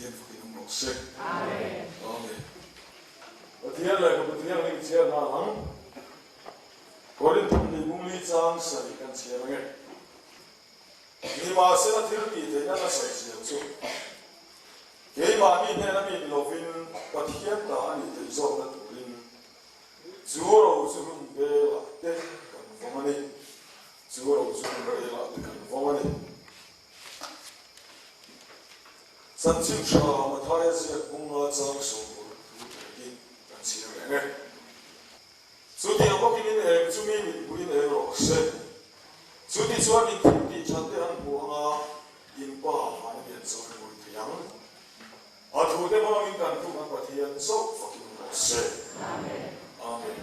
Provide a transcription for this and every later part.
Pathian fakin awm rawh se. Amen. Amen. Pathian lehkhabu thianghlim chhiar nghal ang. Korinthum ni bung li chang sarih kan chhiar ange. Nimahsela thil tih theihna ka sawi zia chu keimahni hnena mi ni lovin Pathian ta a nih theih zawkna turin chu ro chu hun velah te kan vawng a ni. Chu ro chu hun velah te kan vawng a ni. Chanchin tha Mathaia ziak bunga chang 60 thu tel hi kan chhiar reng e. Chutiang bawkin in eng chu mi mithmuhin eng rawh se. Chuti chuan in thil tih that te an hmu anga in pa han a lian chawi mawi thei ang. A thu te hmangin kan thu kan Pathian chauh fakin rawh se. Amen.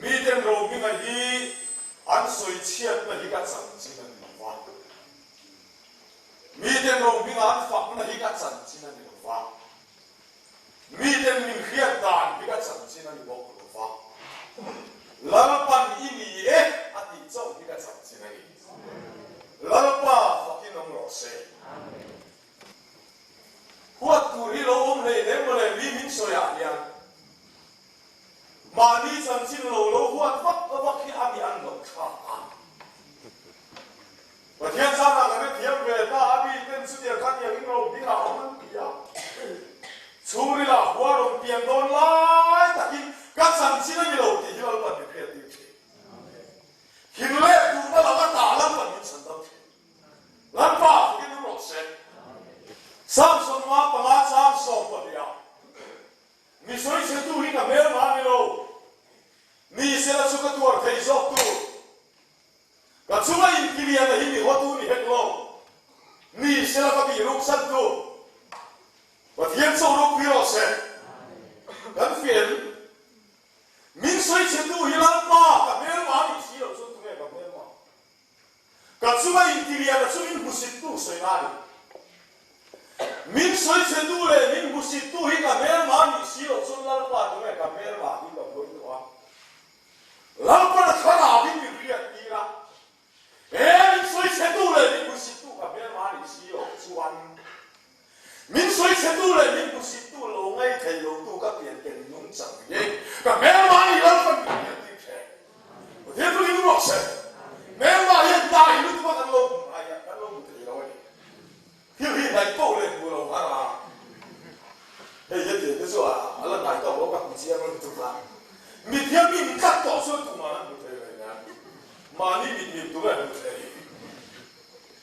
Miten Rohminga hi an sawi chhiatna hi ka chanchin a ni lo va. Miten Rohminga an fakna hi ka chanchin a ni lo va. Miten min hriat dan hi ka chanchin a ni bawk lo va, Lalpan i ni e a tih chauh hi ka chanchin a ni. Lalpa fakin awm rawh se. Huat tur hi lo awm hlei hle maw le mi min sawiah hian mahni chanchin lo lo huat vak vak hi a mi an lo thlak a. Pathian zana kan hrethiam ve ta a mi ten chutiang khan iangin ro dingah awm an ti a. Chhungril ah khua rawn pian dawn lai takin ka chanchin a ni lo tih hi Lalpan min hriattir thin. Thil leh duhna laka tah Lalpan min chhandam thin. Lalpa fakin awm rawh se. Samson nga panga chang 12 ah mi sawichhetu hi ka hmelma a ni lo, mi sela chu ka tuar thei zawk tur. Ka chunga intiliana hi mi hawtu ni hek lo, mi sela ka bih ruksan tu Pathian chaw ropui rawh se. Kan fian min sawichhe tu hi Lalpa ka hmelma a nih si loh chuan tunge ka hmelma? Ka chunga intiliana chu min hmusit tu sawi na a ni. Min sawichhe tu leh min hmusit tu hi ka hmelma a nih si loh chuan Lalpa tunge ka hmelma hi ka buai tawh a. Lalpana thlarau in min hriat tir a, he min sawichhetu leh min hmuhsittu ka hmelma a nih si loh chuan min sawichhetu leh min hmuhsittu lo ngaih thei lotu ka pian ken nung chang hi ka hmelma a nih Lalpan min hriat tir thin. Pathian chu ring rawh se. Hmelma hian dai lutuk a kan lo hmu ngai a, kan lo hmu thei lo a ni. Thil hi hnaih poh leh hmu lo har a, hei hetiang te chu a la hnai tawk lo ka hmu chiang lutuk a, mithiam mi mit tlat tawh chuan tumah an hmu thei lo nia, mahni mit mit tur a hmu thei.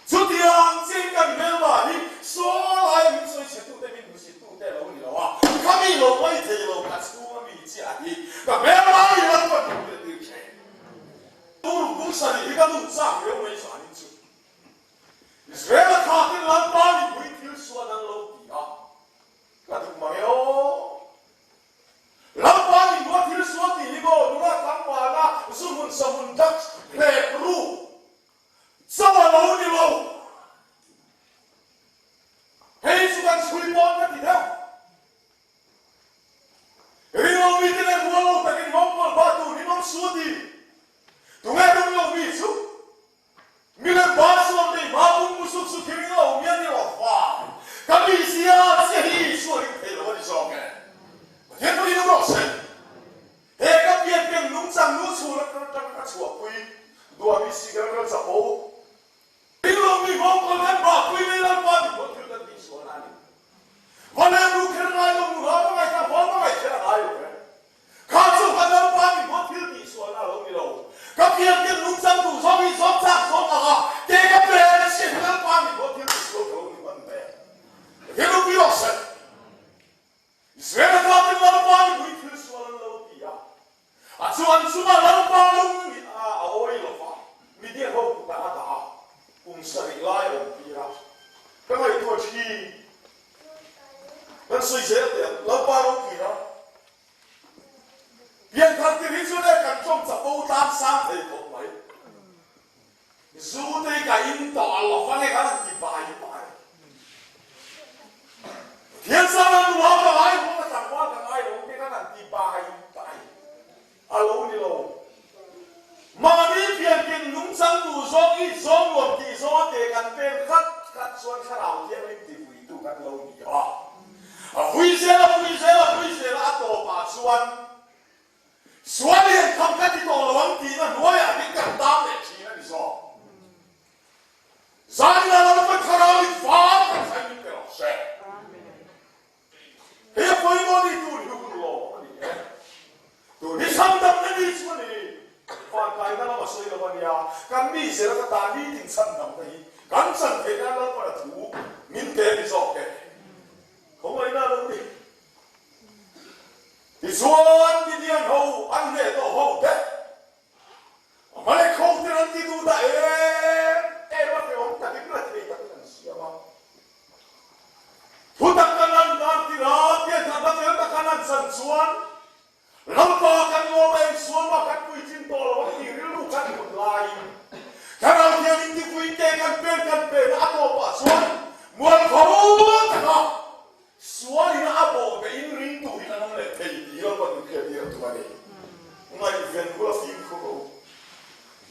Chutiang chiahin kan hmelma hi saw laia min sawi chhe tute, min hmusit tute a lo ni lo a, kha mi lo mai thei lo ka chhunga mi chiah hi ka hmelma hi Lalpa hmu leh tir thin. Tur bung sarih hi ka lut chak riau mai zanin chu. Israel-a thlakin Lalpa mipui thil suan an lo ti a, ka duh mang e aw. Lalpa mipua thil sual tih hi maw nula tlangvalna zu hmun sa hmun drugs hlep ru chauh a lo ni lo. Hei chu kan chhui pawn ka ti deuh. Rinlo mite leh rual lo takin mawngkawl ba tur hi mawng su a ti. Tunge ringlo mi chu? Milem pa chuan kei hma pum mu suk suk hi ring lo mi a ni lo va, ka mi zia chiah hi Isua ring thei lo a ni zawk e. Pathian pawhin u rawh se. He ka pian pian nungchang nu chhun atang ka chhuahpui duah mi si kan ral chapo. Ring lo mi nghawng kan bahpui lei Lalpa mi pawh thil kan tih sual a ni. Vawlei ru kher ngai lo nu ha hmangaih ta hual hmangaih kher a ngai lo e. Kha chu ka Lalpa mi hmuh thil tih sualna a lo ni lo. Ka piantir nungchang duh zawk hi zawk chak zawk ang a, ke ka pe na si hi Lalpa mi hmuh thil tih sual ka lo ni hman ve. Pathian ropui rawh se. Israel atangin Lalpa mi hmuh thil sual an lo ti a, a chu an chungah Lalpa lung ni a a awi lo va, Midian ho kutah a dah a, kum sarih lai a awm tir a. Ka ngaihtuah thin. Kan sawi zel teh ang, Lalpa ropui a. Pianthar tir hi chu le kan tawng chapo tlang sang thei khawp mai. Zu te hi ka in tawh a lo va nge khan an ti bai bai. Pathian sana nula ka ngai lo, ka tlangval ka ngai lo te khan an ti bai bai. A lo ni lo. Mahni piankin nungchang duh zawng i zawng nuam tih zawng a te kan pen khat khat chuan thlarau thianghlim ti pui. kan lo ni a. A vui zel a vui zel a vui zel a, a tawpah chuan sual hian kham ka ti tawh lo ang tihna hnuaiah hian kan tan leh thin a ni zawk. Zanin ah Lalpa Thlarau in van kan thleng min pe rawh se. Hei a pawimawh ni tur hi hun lawm a ni e. Tun hi chhandamna ni chu a ni. Vankaina lam a sawi lo a nia, kan mi zela ka tan nitin chhandamna hi kan chan theih nan Lalpan a thu min pe a ni zawk e. Khawngaihna a lo ni. Tichuan Midian ho an hneh tawh ho te Amalek ho ten an ti duh dah em em a hrehawm takin rethei takin an siam a. Thutak kan lan dan tira pianthar fel taka lan chan chuan Lalpa kan lawm a insual mah kan puitlin tawh lo ang tih rilru kan put laiin Thlarau Thianghlim tipuiin ke kan pen kan pen a, a tawpah chuan mualpho taka Sual ina a bawh ve in ring tur hi kan awm leh thei tih hi Lalpa min hriat tir a tum a ni. Ngaihven bula fimkhur rawh u.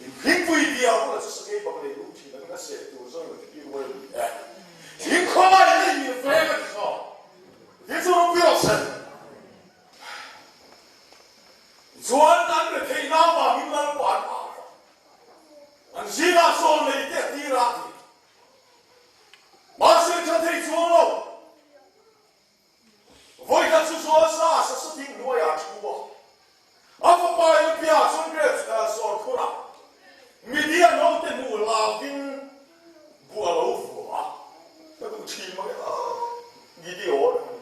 In thingpui bia bula chu sakei bang leh lung thin angin a seh tur zawng in a ti rual a ni e. Thing khawngaih na in min veng a ti zawk. Thil chu ropui rawh se. Tichuan an retheihna avangin Lalpa an au a. An zingah sawn lei te a tir a ti. Mahse tha thei chuang lo. Vawikhat chu Joasa sa sathing hnuaiah a thu a. A fapa Elpia chuan Gref sawrkhurah Midian hote hmuh hlauvin buh a lo vua a. Ka duh thin mang e a, Gideon a ni.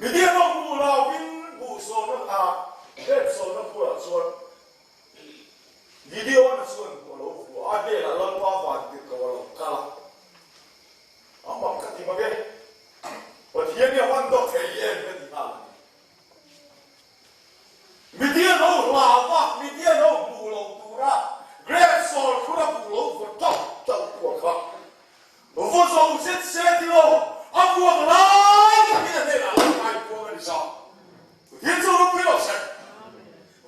Midian ho hmuh hlauvin buh sawrna Gref sawrna khurah chuan Gideon-a chuan hmuh a lo vuah a, a hnenah Lalpa vantirhkoh a lo kal a. A mak ka ti mak e, Pathian hi a hman dawk thei em ka ti nghal a ni. Midian ho hlava, Midian ho hmuh loh tura Grep sawl khura buh lo vaw tauh tauh tu a kha. Vaw zo zet se ti lo, a vuak lai takin a hnenah Lalpa in puang a ni zawk. Pathian chu ropui lo se.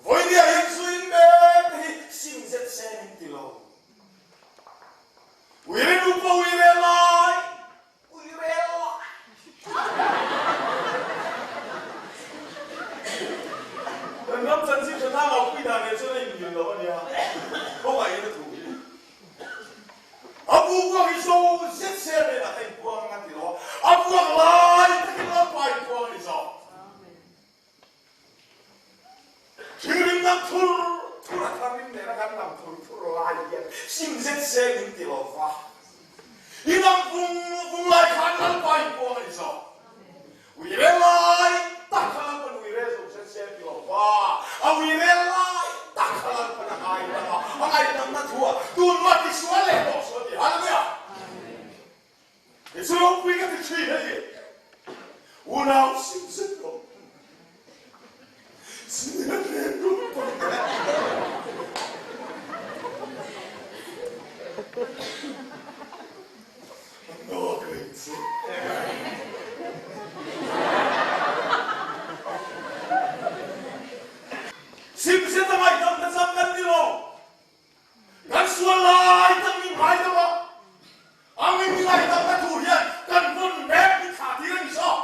Vawinia hian zu in mek te hi sim zet se min ti lo. Uire nupa uire lai, uire lai. Kan ram chanchin hre tlang au pui dan nen chuan a inmil lo a nia, khawngaihin a thu hi. A bu buak hi zo zet se hnenah ka inpuang ang a ti lo a, a buak lai takin Lalpa inpuang a ni zawk. Thingrim dang thur thur a tharim nena kan dang thur thur lai hian sim zet se min ti lo va. I dang vung vung lai khan Lalpa inpuang a ni zawk. Uire lai tak kha Lalpan uire zo zet se a ti lo va. A uire lai tak kha Lalpan a ngaidam a, a ngaihdamna thu a tunhma tisual leh tawh sual ti. Hallelujah! Kei chu ropui ka ti thin hei. Unau sim zet lo. Sim reng ropui. Nawk reng chu. Sim zet a ngaihdam na chang kan ni lo. Kan sual lai tak min ngai deuh a, a min ngaihdamna tur hian kan hmun mek min thlah tir a ni zawk.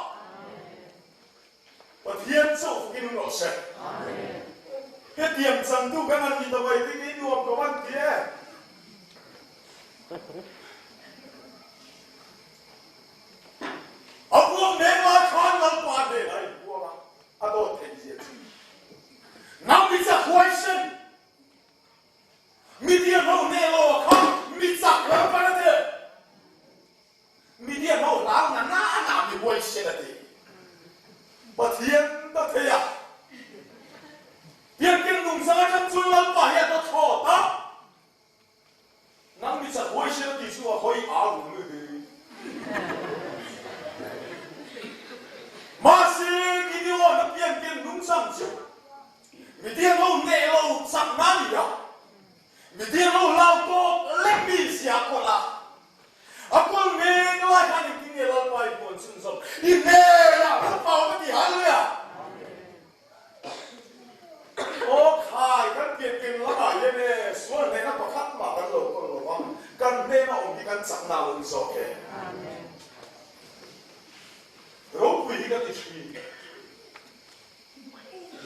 Pathian chauh fukin awm rawh se. Hetiang changtu kan han ni ta mai te kei nuam ka van ti e. A buak mek lai khan Lalpa hnenah a inpuang a, a dawt theih zia chu. Nang mi chak huaisen Midian ho hneh lo a kha mi chak lo pan a ti. Midian ho hlau na na na mi huaisen a ti. Pathian ta thei a. Piankin nungchang atang chuan Lalpa hi a ta thlawt a. Nang mi chak huaisen a ti chu.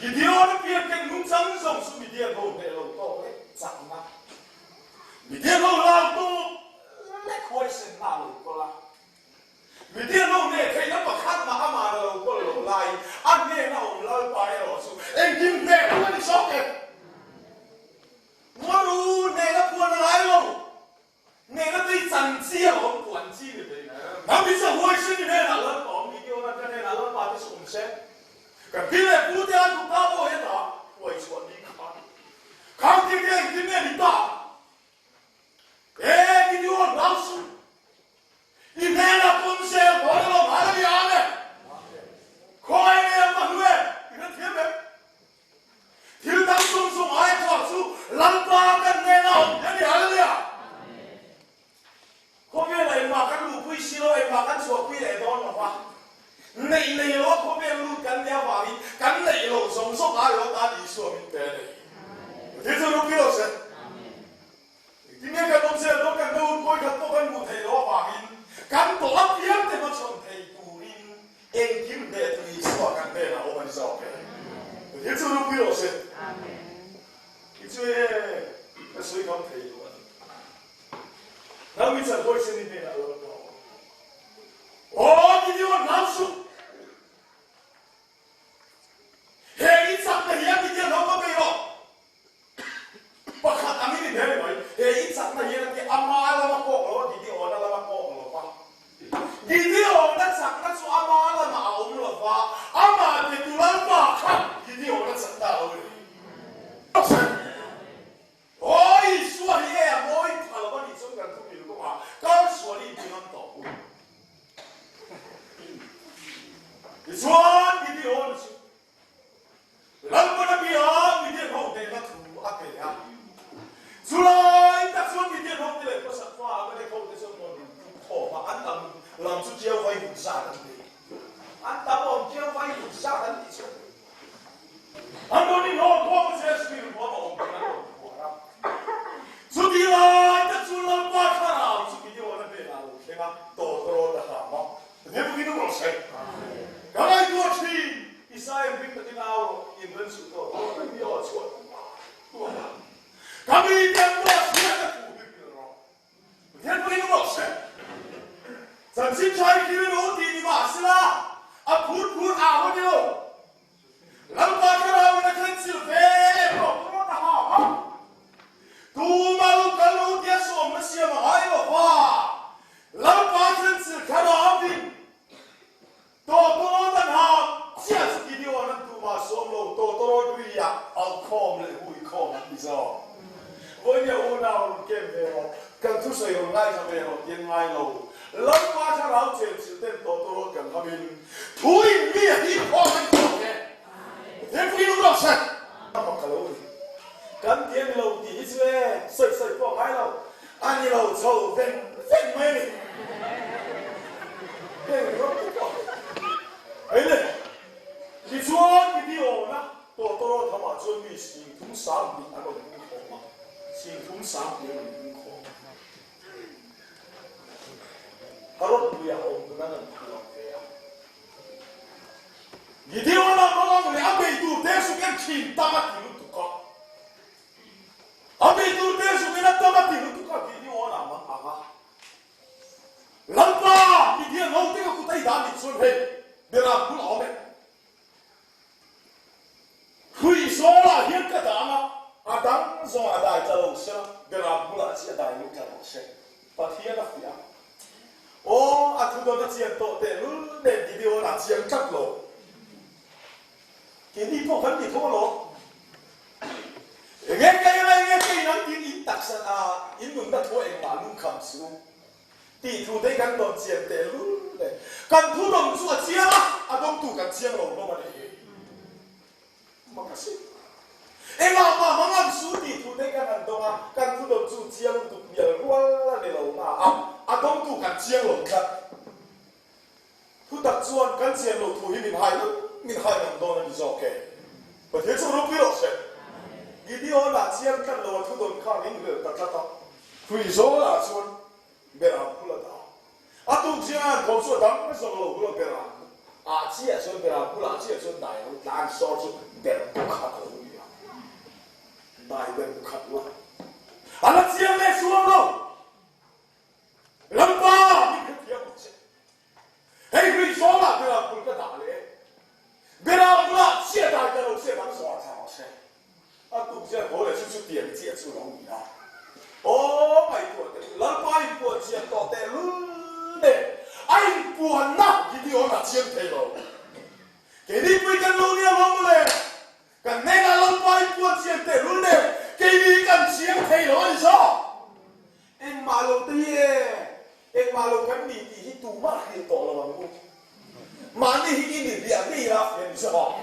Gideon-a pian ken nungchang zawng chu Midian ho hneh lo tawk leh chakna, Midian ho lau tawk leh huaisenna a lo kawl a. Midian ho hneh theihna pakhat mah amah a lo kawl lo laiin a hnena awm Lalpa erawh chu engkim hneh tum a ni zawk e. Ngaru hnehna puan a ngai lo. Hnehna tei chan chi a awm puan chi ni thei. Hnam hi chu huaisen i hnenah Lalpa awm Gideon-a ka hnenah Lalpa te chu awm se. Kan pi leh pu te an tukta pawh hetah huai chhuah ni kha. Khang thil te engtin nge ni ta? E Gideon hlau suh. I hnenah pawm zel dawn alawm Hallelujah Amen. Khawngaih nei ang ka hlu e. I hrethiam em? Thil dang zawng zawng ai thuah chu Lalpa kan hnena awm hi a ni. Hallelujah! Khawvel engmah kan luhpui si lo, engmah kan chhuahpui leh dawn lo va. Neih nei lo a khawvel lut kan nih avangin kan neih loh zawng zawng ai awt tan Isua min pe a ni. Thil chu ropui lo se. Engtin nge kan awm zel dawn? Kan dawn kawi khat pawh kan hmuh theih loh avangin kan tawh apiang te hmachhawn thei turin engkim hneh tu Isua kan hnenah awm a ni zawk e. Thil chu ropui rawh se. I chu e ka sawi kham thei lo a ni. Nang mi chan hawisin i hnenah lo la awm. Aw Gideon hlau suh! He i chakna hian Gideon ho ka bei rawh. Pakhat angin i hmel mai. He i chakna hian a ti ama lama kawk lo a, Gideona lama kawk lo va. Gideona chakna chu ama lamah a awm lo va, amah pe tu Lalpa kha Gideona chakna a lo ni. Aw Isua hi e a mawi pha lo a nih chuan kan thupil kawngah kal sual i inti ngam tawh u. Tichuan Gideona chu Lalpana bia Midian ho hnehna thu a pe a. Chulai tak chuan Midian hote leh Pasat fa Amalek hote chuan rawn input khawm a, an tam lam chu Tiau vai hun zat an ti. An tam awm Tiau vai hun zat an tih chu an rawn inhawn khawm a, Jezreel ruam a awm thei an rawn phuar a. Chutih lai tak chuan Lalpa thlarau chu Gideon-a hnenah a lo thleng a, tawtawrawt a hlam a. Hmukin u rawh se. Ka ngaihtuah thin, Isaia hming takin au rawh, inren suh tawh tawh mai hi aw chhuah tuah a. Ka mite an ruah chhiat a thu hi hrilh rawh. Pathian hmukin u rawh se. Chanchin tha hi thil ilo tih ni mah sela, a phur phur au a ni lo. Lalpa thlarau in a thlen chilh ve rawh rawn a ha a. Tuma lo kal lo tia sawmna siam a ngai lo va. Lalpa thlen chilh thlarau in tawtawrawt an ha chiah chu Gideon an tuma sawm lo tawtawrawt ri ah aukhawm leh huikhawm an ti zawk. Vawinia unau rawn kem ve rawh, kan thusawi rawn ngaithla ve rawh ti an ngai lo. Lalpa thlarau chen chilh ten tawtawrawt kan ham in thu in mi a hip khawm an khawm e. Pathian pui lung rawh se. A mak ka lo ni. Kan ti a ni lo tih hi chu e sawi sawi pawh a ngai lo. A ni lo chho veng veng mai a ni. Heng ram te pawh hei le. Tichuan Gideon-a tawtawrawt hamah chuan mi 30 sang hnih an rawn hung khawm a, 30 sang hnih an rawn hung khawm a. Harold Puia awm hun an rawn phuah ve a. Gideon-a rawng leh a beitu te chu ken thin tam a ti lutuk a. A beitu te chu ken a tam a ti lutuk a, Gideon-a mang ang a. Lalpa, Midian ho te ka kut a i dah nih chuan hei Beram bul a awm e. Hrui zawlah hian ka dah ang a, a dang zawng a dai tla lo se la, Beram bulah chi a dai lo tla rawh se. Pathian a fiah a. Aw, a thu dawn a chian tawh tehlul nen Gideon a chiang tlat lo. Keini pawh kan ti tho alawm. Enge kei anga enge kei nang tiin in taksa a in nunna thu a engmah lungkham suh u tih thu te hi kan dawn chian tehlul nen. Kan thu dawn chu a chiang a, a dawngtu kan chiang lo hlawm a nih hi. Mak a si. Engah mah hmang an su tih thu te kan han dawng a, kan thu dawn chu chiang lutuk mial rual a ni lo na a, a dawngtu kan chiang lo tlat. Thu tak chuan kan chian loh thu hi min hai ngam min hai ngam dawn a ni zawk e. Pathian chu ropui rawh se. Gideon-a chiang tlat lo a thu dawn kha min hlel ta tlat a. Hrui zawlah chuan Beram phul a dah. A tuk zingah an thawm chu a dang zawk lo hul a Beram ah chiah chuan Beram phulah chiah chuan dai lo tlan sawr chu ber ber khat la. A la chiang leh chuang lo. Lalpa min hrethiam ang che. Hei hlui zawngah Beram bul ka dah leh e. Beram bulah chiah dai ta lo se dang zawh a tha rawh se. A tuk ziah haw leh chu chutiang chiah chu lo ni a. Aw ngaihtuah teh u, Lalpa inpuan chian tawh teh lul nen a inpuanna Gideon a chiang thei lo. Keini pui kan lo nia lo mawle. Kan hnenah Lalpa inpuan chian teh lul nen keini kan chiang thei lo a ni zawk. Engmah lo te hi e, engmah lo kan ni tih hi tumah hrilh tawh lo ang u. Mahni hi i ni hliah hliah a fiah ni zawk.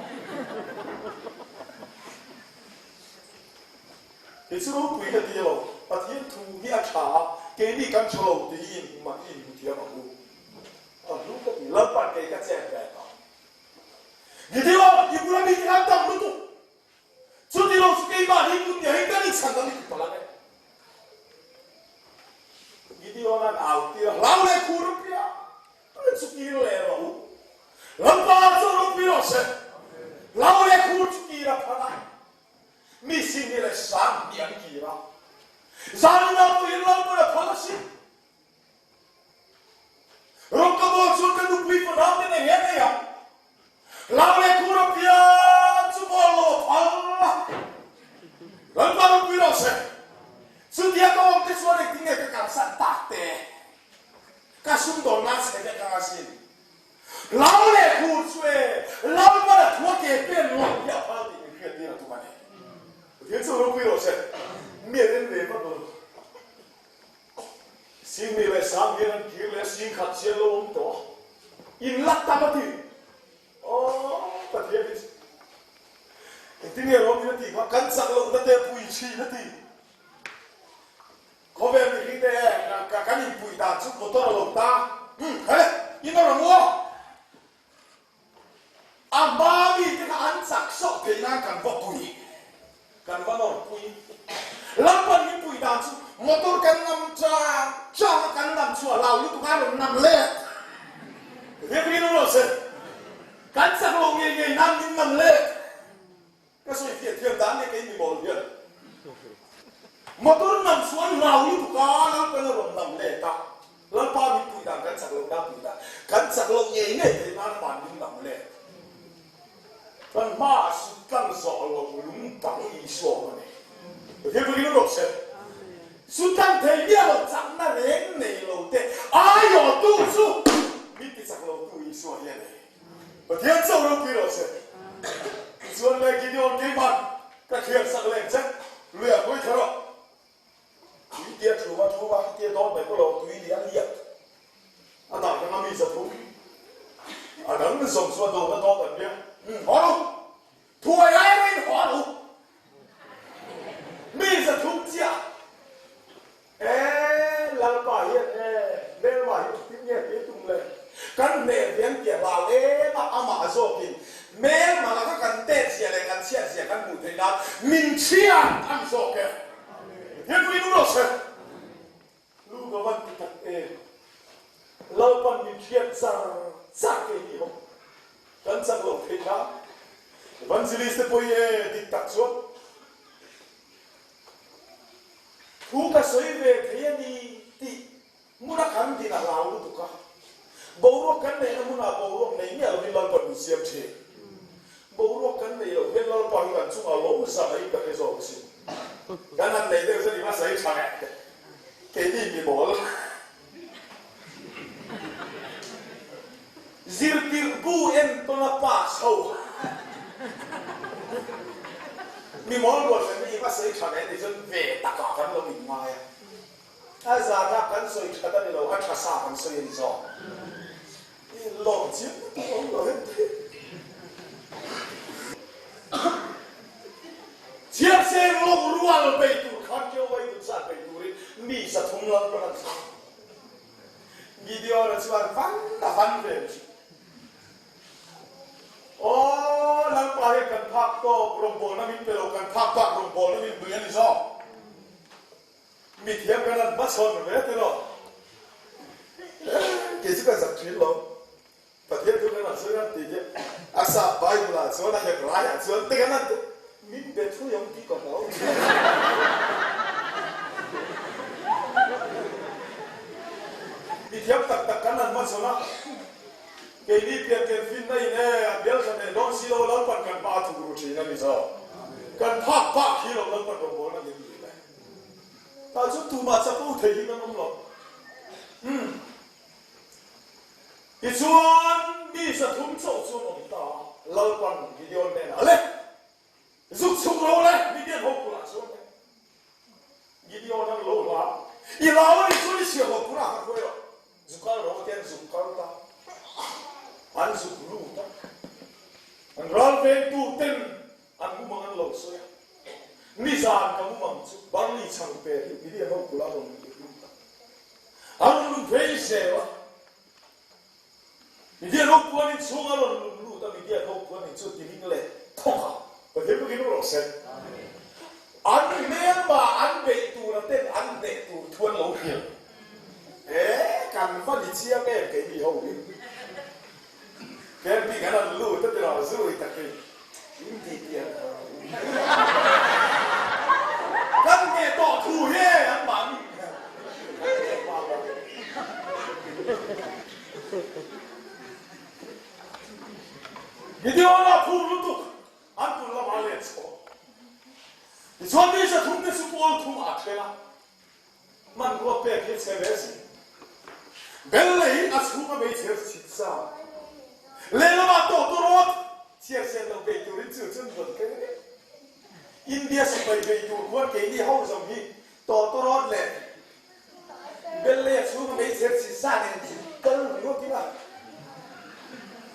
Kei chu ropui ka ti lo, Pathian thu hi a tha a, keini kan tha lo tih hi inhmu i inhmu thiam ang u. A hlu ka ti, Lalpan kei ka chen ve tawh. Gideon, i bula mite khan tam lutuk. Chuti lo chu keimah hi kun nia hi kan inchhan dang i ti palh ang e. Gideon an au tir a, hlau leh khur a pia, an chu kir leh rawh u. Lalpa chu ropui rawh se. Hlau leh khur chu kir a phan a, mi sing hi leh sang hnih an kir a. Zaninah pawhin Lalpan a phal asin. Rawng ka bawl chuan ka nupui fanau te nen hian nei ang. Lau leh khur a pian chu bawl lo a phal a. Lalpa nupui rawh se. Chutia ka awm te chuan engtin nge ka kalsan tak te? Ka sumdawn nan chhe vek ang asin. Lau leh khur chu e, Lalpan a thua ke pen lo hi a phal tih min hriat tir a tum a ni. Pathian chu ropui rawh se. Mi a rem ve vak lo. Singmi leh sang hian an kir leh a sing khat chian lo awm tawh a, in lak tam a ti. Aw Pathian hi chu engtin nge rawng in a tih kha kan chak lohna te pui thin a ti. Khawvel mihring te kan inpuih dan chu motor a lo ta. Umm kha le, in a rawn u a. A hma mite kha an chak sawh theih nan kan va pui, kan va nawr pui. Lalpan min pui dan chu motor kan nam chang chang a, kan nam chu a hlau lutuk a rawn nam let. Riak rin rawh se, kan chak lo ngei ngei nan min nam let. Ka sawi fiah thiam dan nge kei mi mawl hian. Motor nam chu an hlau lutuk a, Lalpan a rawn nam let a, Lalpa min pui dan kan chak loh dan pui dan kan chak loh ngei ngei theih nan aman min nam let. Kan hmaah sut tlang zawh lo lung bang Isua awm a ni. Pathian fakin awm rawh se. Sut tlang thei miah lo chakna reng nei lo te aiawhtu chu min ti chak lotu Isua hi a ni. Pathian chauh ropui rawh se. Tichuan le Gideon keiman ka thiam sak leng che, luiah pawh i tha rawh. Tui tia thum a thum a, tia dawn mai pawh lo tui ni a liak. A dah kang a mi 300. A dang zawng chu a dawn a dawt an nia. Umm haw ru. Thuai ai ruin haw ru. Mi 300 chiah. E, Lalpa hian e, hmelma hi engtin nge tih tum le? Kan hmel hian tih a hlau em a, amah zawkin hmelma laka kan tet zia leh kan chhiat zia kan hmuh theih nan min thian a ni zawk e. Pathian pawhin u rawh se. Lu ka van ti tak em? Lalpan min thiat char char kei ni ho. Kan chak loh theih nan Evangelist te pawh hi e, dik tak chuan. Thu ka sawi ve thei a ni tih hmuna kan din a hlau lutuk a, boruak kan neihna hmunah boruak nei miah lovin Lalpa min siam thin. Boruak kan neih loh hian Lalpa hi kan chungah lawm zah in ka hre zawk asin. Kan han neih deuh chuan i va sawi tha nge keini mi mawl. Zirtirhbu entawn a pass ho mi mawl rual hran hi i va sawi tha ve tih chuan ve takah kan lo inngai a. A zata kan sawi that a ni lo, a tha sa kan sawi a ni zawk. I lawm chiang lutuk awm lo hem thei. Chiangseng lawng rual bei tur khan Keuai kut zat bei turin mi 300 lalpan an thlang. Gideon-a chuan van a van ve chu. Aw, Lalpa hian kan phak tawk rawngbawlna min pe lo, kan phak bak rawngbawlna min pui a ni zawk. Mithiam kan han hmachhawn ve te lo. Kei chu ka zak thin lo. Pathian thu kan han sawi han ti te, a sap Bible-ah chuan a Hebraiah chuan te kan han ti. Min be thui ang tih ka hlau. Mithiam tak tak kan han hmachhawn a, keini pian pian finna in e a bial tha thei dawn si lo Lalpan kan hma a thuk ru thin a ni zawk. Kan phak phak hi lo Lalpan rawngbawlna min dil e. Tah chuan tumah chapo thei hi kan awm lo. Umm. Tichuan mi 300 chauh chuan awm ta a, Lalpan Gideon hnenah le! Zuk chhuk ro le, Midian ho kulh ah chuan le. Gideon an lo hla. I lau a nih chuan i chhiah ho kulh ah kha hruai rawh. Zuk kal ro te an zuk kal ta. An zuk lut a. An ral vengtu ten an mumang an lo sawi a. Nizan ka mumang chu barley chhang pe hi Midian ho kulh ah rawn lut a. A rawn lut phei zel a. Midian ho puan in chhung a rawn lum lut a, Midian ho puan in chu tiling leh thawk a. Pathian bawkin u rawh se. An hmelma an beih tur a ten an hneh tur thu an lo hrilh. E, kan va ni chiang em keini ho hi. Camping an han lut a tirah zui takin in ti pian thar. Kan hneh tawh thu hi an mahni kan hneh hma lo. Gideon-a phur lutuk an tul lamah a let chho. Tichuan mi 300 te chu pawl thum ah a then a. Hmanrua pek hi chhe ve si. Bel lei hi a chhung a meichher chhit sa. Lehlamah tawtawrawt chhiar sen lo bei turin chu chun vawn keng a ni. India sipai bei tur khuan keini ho zawng hi tawtawrawt leh bel lei a chhung a meichher chhit sa nen chu kal ringawt ila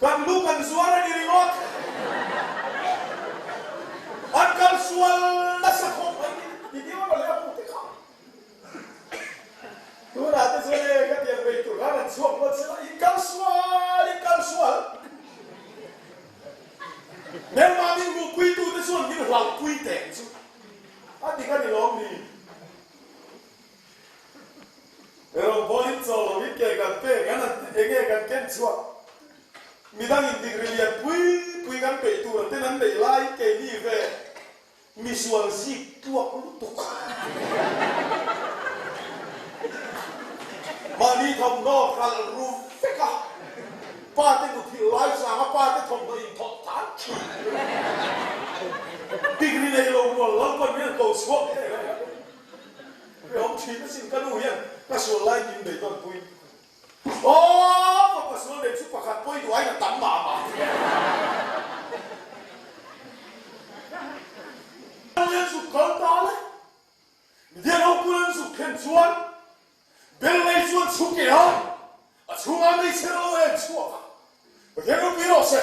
kan lu kan zuar a ni ringawt. An kal sual nasa khawp mai ni. Ti deuh a leh a hmu te kha. Tunah te chuan e ka tiang vei tur khan an chhuak ngawt sela in kal sual in kal sual. Hmelma min hmuhpui tu te chuan min hlauhpui teng chu a dik a ni lawm ni. Rawngbawlin chaw lo in ke kan pek an enge kan ken chhuak. Midang in dik ri lian pui pui kan peih tur an ten an neih laiin keini ve Misual zik tluak lutuk. Mahni thawmhnaw hralh ru vek a, pa te muthilh lai chang a pa te thawmhnaw inthawh tan thin. Degree nei lo rual Lalpan hian ko chhuak em em. Hrehawm thin asin ka nu hian ka sual lai min beidawn pui. Aw fapa sual nei chu pakhat pawi duh aiin a tam mah mah. An zuk kal ta le. Midian ho pul an zuk thlen chuan bel lei chu an chhuk e a, a chhungah meichher a lo en chhuak a. Pathian ropui rawh se.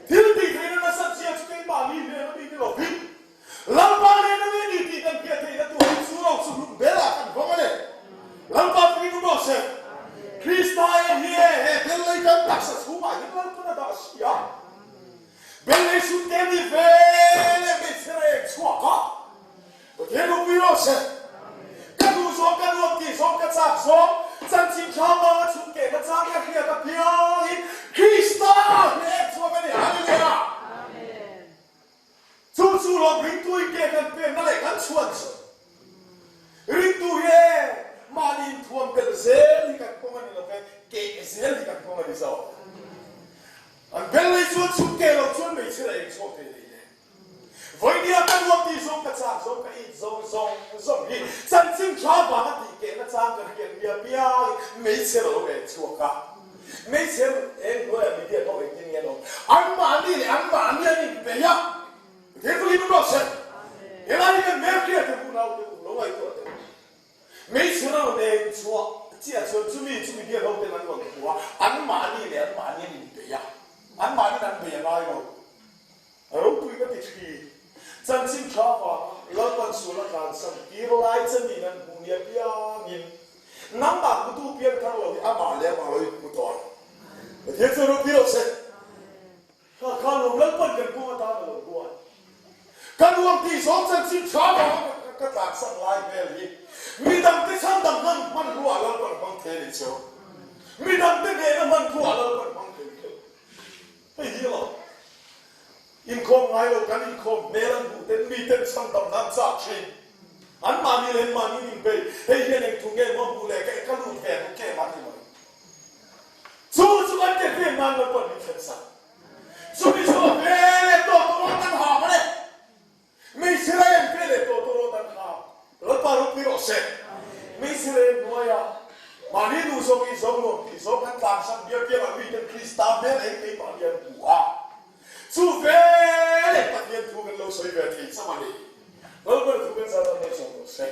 Thil tih theihna nasat zia chu keimahni hnen a mi ni lovin Lalpa hnen a mi a ni tih kan hriat theihna tur hi chu ro chu hlum belah kan hmang a ni. Lalpa fakin u rawh se. Krista em hi e, he bel lei kan taksa chhungah hian Lalpan a dah si a. Bel lei sut te ni ve leh hmeichhe reng chhuak a. Pathian ropui rawh se. Ka duh zawng, ka nuam tih zawng, ka chak zawng, chanchin tha vanga chhun kehna chang ka hriat apiangin Krista hneh chhuak a ni. Hallelujah! Chu chu lawm ringtu in ke kan pekna leh kan chhuan chu. Ringtu hi e, mahni inthuam belh zel hi kan kawng a ni lo ve, keh zel hi kan kawng a ni zawk. An bel lei chuan chhun keh lo chuan hmeichhe la eng chhuak thei lei le. Vawinia ka nuam tih zawng ka chak zawng ka it zawng zawng zawng hi chanchin tha vanga tih kehna chang ka hriat mia piangin hmeichhe la lo eng chhuak a. Hmeichhe eng hnuaiah media ho engtin nge an awm? Anmahni leh anmahni an inbei a, Pathian chu hlim rawh se. Helai hi kan hmelhriat te unau te u lo ngaihtuah teh u. Hmeichhe rawn eng chhuah chiah chuan chumi chu media ho ten an rawn hmu a, anmahni leh anmahni an inbei a, anmahniin an bei a ngai lo. A ropui ka ti thin. Chanchin tha vanga Lalpan sual a tlansan tir lai che niin an hmuh nia piangin nangmah hmutu piang thar lo hi amah leh amah lo inhmu tawh ang. Pathian chuan ropui lo se. Kha kha lo Lalpan kan kawng atan a lo ruat. Ka nuam tih zawng chanchin tha vanga ka tlansan lai hmel hi midangte chhandam hman hmanrua Lalpan hmang thei a ni cheu. Midangte nena hmanrua Lalpan hmang thei cheu. Hei hi lo inkhawm. ngai lo kan inkhawm hmel an hmuh ten miten chhandamna an chak thin. An mahni leh an mahni an inbei. Hei hian eng thu nge maw hmuh leh ka ka lut ve duh kem a ti mai. Chu chu kan ke hriat nan lo pawh min thlen sak. Chumi chu a ve leh tawh tawh rawt an ham a ni. Hmeichhe rei an ve leh tawh tawh rawt an ham. Lalpa ropui rawh se. Hmeichhe rei hnuaia mahni duh zawk i zawng nuam tih zawng kan tlansan bial bial ah miten Krista hmel eng keimahni an hmu a. Chu ve leh Pathian thu kan lo sawi ve thei chauh a ni. Lalpa thu kan zat an lo zawng rawh se.